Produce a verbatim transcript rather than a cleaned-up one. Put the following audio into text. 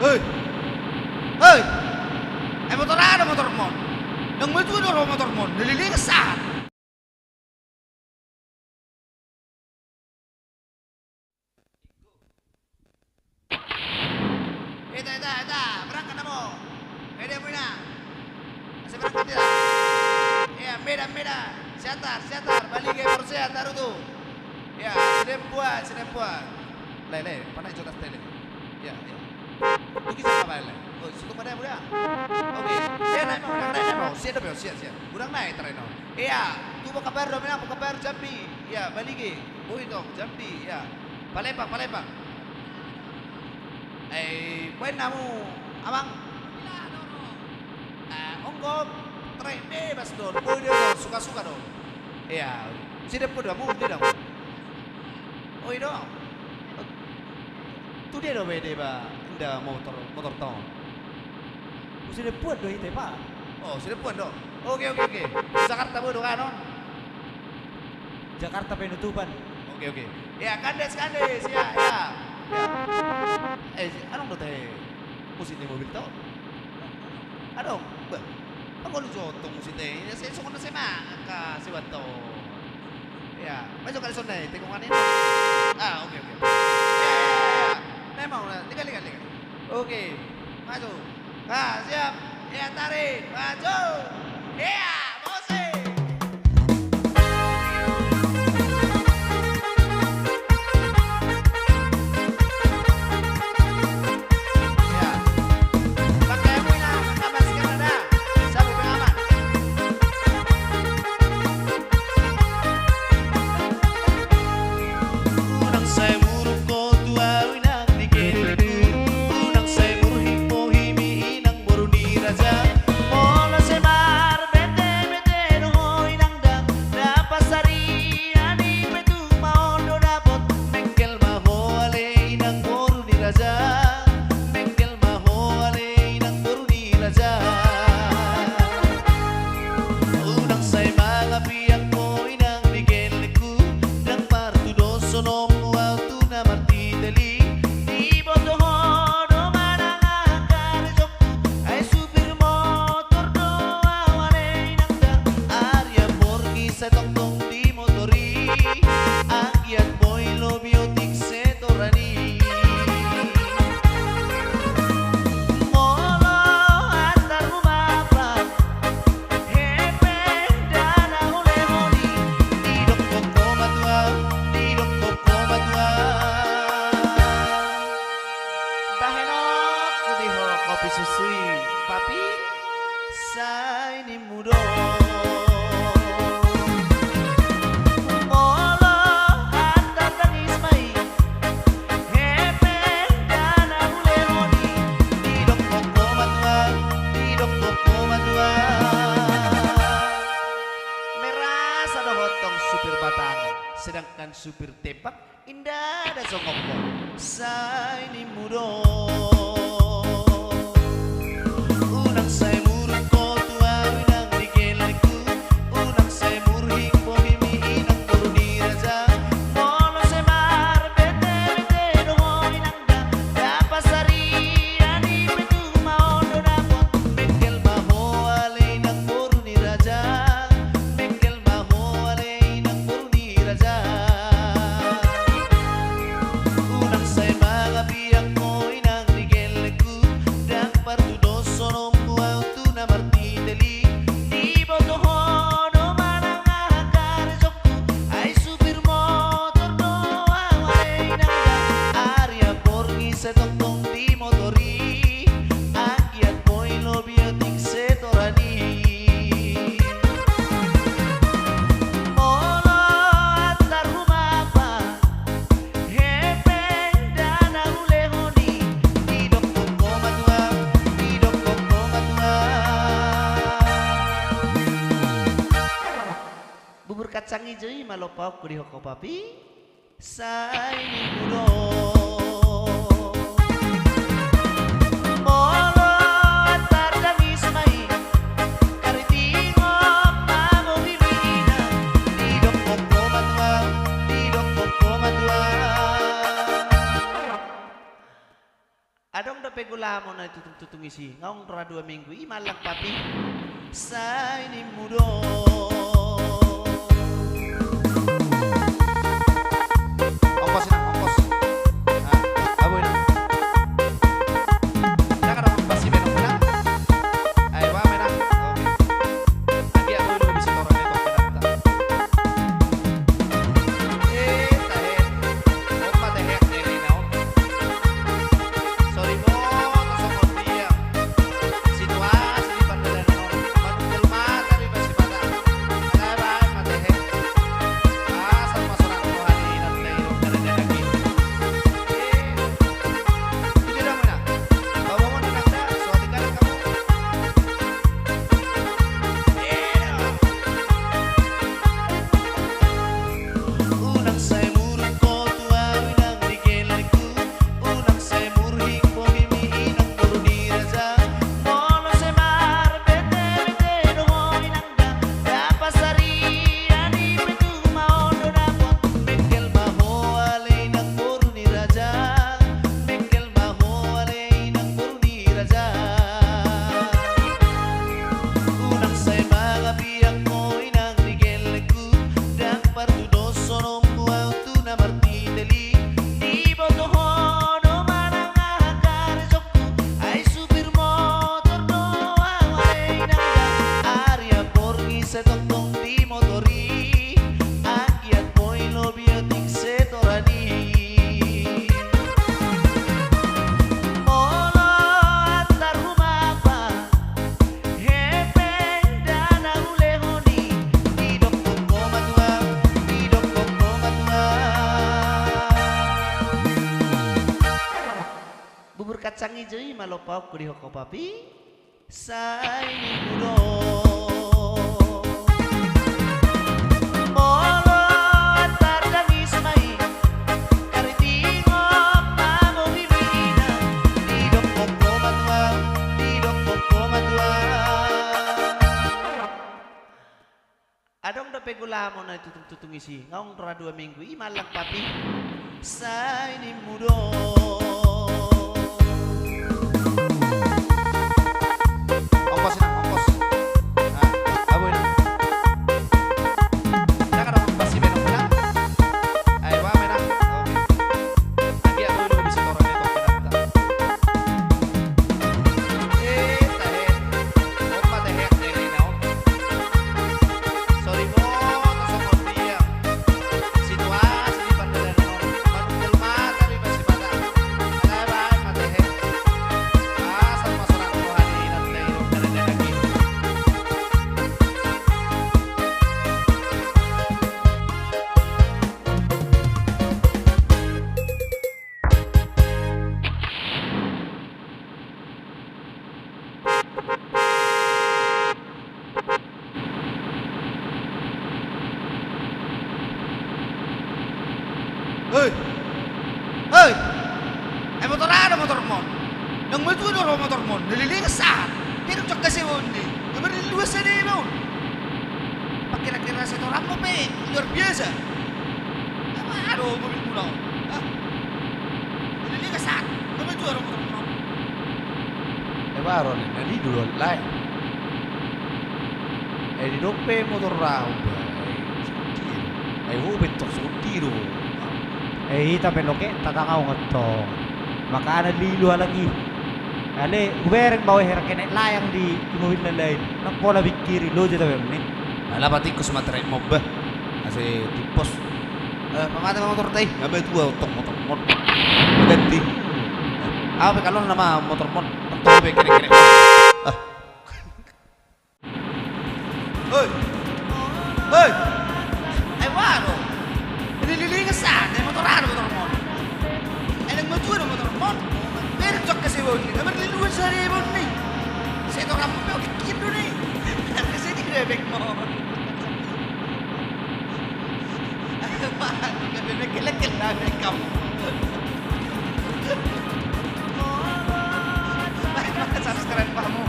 Hei! Hei! Ai motor aha do motormon? Nang matua do ro motormon, na leleng sahat. Eta, eta, eta, berangkat namo. Ede muna. Asa berangkat dia. Ia, Medan, Medan. Siantar, siantar. Balige, Porsea, tarutu. Ia, Sidempuan, Sidempuan. Lae, lae, panai jodas tele. Ia, ia. Tuki sama bae, lae. Oh, situ mana, Bura? Oke. Ia, nae mau, nae mau. Siap, siap, siap. Bura nae, terakhir. Ia, tu Pekanbaru do, Medan, Pekanbaru, Jambi. Ia, Balige. Boi tong, Jambi, ia. Palembang, Palembang. Ai, baen hamu, Amang. Ah, onggo, trek bebas do, boi do, suka-suka do. Ia, Sidempuan do hamu, dia do. Oh, i do. Tu dia do be, dia ba, inda motor, motor tong. Sidempuan do hita, Pak. Oh, Sidempuan do. Oke, oke, oke. Jakarta boi do kan, on? Jakarta Penutupan. Oke, oke. Ia, Kandes, Kandes. Ia, ia. Ia. Eh, adong do tahe musik ni mobil tong? Adong. Bah. Anggo lucu tong musik te. Ia, se-, songon na semangat ka, sibat tong. Ia. Maju kali sonai, tikungan i. Ah, oke, oke. Ia, ia, ia, ia. Memang, liga, liga, liga. Oke. Maju. Nah, siap. Ia, tarik. Maju. Ia, musik. Ia. Pakai muna, pakai masker ada. Sabuk pengaman. Unang sai muruk ho tu ahu inang ni gelengku, unang sai murhing bohimi inang boru ni raja. Molo sai marbete-bete do ho inang da, na pasarian i pe tung ma on do dapot. Mengkel ma ho ale inang boru ni raja, mengkel ma ho ale inang boru ni raja. Unang sai mangapiak ho inang di gelengku, ndang partudoshononmu ahu tu na martitel i. Diboto ho do manang aha karejongku, ai supir motor do ahu ale inang da. Arian borngin sai tongtong di motor i, anggiat boi lobi otik setoran i. Molo antar rumah hepeng da na hulehon i, didok ho ma tu ahu, didok ho ma tu ahu. Bahenonku di ho kopi susu i, Papi, sai nimmu do. Molo antar dangis ma i, hepeng da na hulehon i, didok ho ma tu ahu, didok ho ma tu ahu. Merasa dohot tong supir Batak, sedangkan supir Tembak inda da songon ho, sai nimmu do. Unang sai muruk ho tu ahu inang di gelengku, unang sai murhing bohimi inang boru ni raja. Molo sai marbete-bete do ho inang da, na pasarian i pe tung ma on do dapot. Mengkel ma ho ale inang boru ni raja, mengkel ma ho ale inang boru ni raja. Unang sai mangapiak ho inang di gelengku, ndang partudoshononmu ahu tu na martitel i. Diboto ho do manang aha karejongku, ai supir motor do ahu ale inang da. Arian borngin sai tongtong di motor i, anggiat boi lobi otik setoran i. Molo antar rumah hepeng da na hulehon i, didok ho ma tu ahu, didok ho ma tu ahu. Bubur kacang ijo i ma lompaonku di ho, Papi, sai nimmu do. Molo antar dangis ma i, karitingot ma bohimi inang, didok ho ma tu ahu, didok ho ma tu ahu. Adong do Pegulamo na ditutung-tutung isi, nga unang ra dua minggu, ima lang papi. Sai nimu do. Ongkos, Inang, ongkos. Ah, abu, Inang. Inang, ada ongkos si Benong, Inang. Ayo, Bang, Inang. Oke. Lagi aku dulu bisa orang itu, Inang. Eh, tahe. Oma, tahe, eh, Inang. Sorry, Bang, kosong kopi ya. Situasi di Pandeglang, Inang. Manungkul mata di Basi Mata. Ada, Bang, mata, he. Asal masuk aku hari ini, nanti, Inang, ada lagi. Eh, itu dah, mana? Bawa, mana, Inang, dah? Suatu kali kamu. Unang sai muruk ho tu ahu, Inang, di gelengku. Unang sai murhing bohimi, Inang, boru ni raja. Molo sai marbete-bete do ho, Inang, da, da pasarian i pe tu ma on do dapot. Mengkel ma ho ale, Inang, boru ni raja. Mengkel ma ho ale, Inang, boru ni raja. Unang sai mangapiak ho, Inang, di gelengku. Ndang partudoshononmu ahu tu na martitel i. Diboto ho do manang aha karejongku. Ai supir motor do ahu ale, Inang, da. Ari aporngi sai tongtong di motor i. Anggiat boi lobi otik setoran i. Molo antar humapa, hepeng da na hulehon i. Didokkon ho ma tulang, didokkon ho ma tulang. Bubur kacang ijo i ma lopaonku di ho, ho papi. Sai nimu do. Molo antar dangis ma i, karitingot ma bohimi, Inang. Didokkon ho ma tulang, didokkon ho ma tulang. Adong dope gulamo na ditutung-tutung isi, nga unang ra dua minggu, ima lang papi. Sai nimu do. Ongkos, Inang, ongkos. Ah, abu, Inang. Inang, ada ongkos si Benong, Inang. Ayo, Bang, Inang. Oke. Lagi aku dulu bisa orang itu, Inang. Eh, tahe. Oma, tahe, eh, Inang. Sorry, Bang, kosong kopi ya. Situasi di Pandeglang, Inang. Manungkul mata di Basi Mata. Ada, Bang, mata, he. Asal masuk aku hari ini, nanti, Inang, ada lagi. Hei! Hei! Ai motor aha do motormon? Naung matua do ro motormon, na leleng sahat. Hei, dung jangka sewon ni. Gabar ni luas ada ibaon. Pakira-kira setoranmu pe luar biasa. Aha do mobilmuna on? Hah? Jadi dia kesat. Nama juara motor-motor? Eh, baru nih, nadi dulu lai. Eh, di dope motor rau, bai. Seperti itu. Eh, hu bentuk seperti itu. Eh, ita pe loke, tatangau ngetong. Makana lilu halak i. Ale, hubereng bawa hera kenek layang di, di mobil na lain. Nang pola bingkiri, loja tabe meni. Ala patikku sumatera i mobba. Ase tipos. Eh, pamate ma motor tai. Nama tua otong motor mon. Ganti. Apa kalau nama motor mon? Tentu be kere-kere. Ah. Hei! Hei! Ai baru. Ini lilingan sana, motor ada motor mon. Ai naung matua do motor mon. Beri cok kasih bau ni. Nomor liluan sehari bau ni. Saya tau ramu pe oke kido ni. Harga saya di bebek mon. Ayo, Pak, bebek kelek-kelek bebek kamu. Subscribe kamu.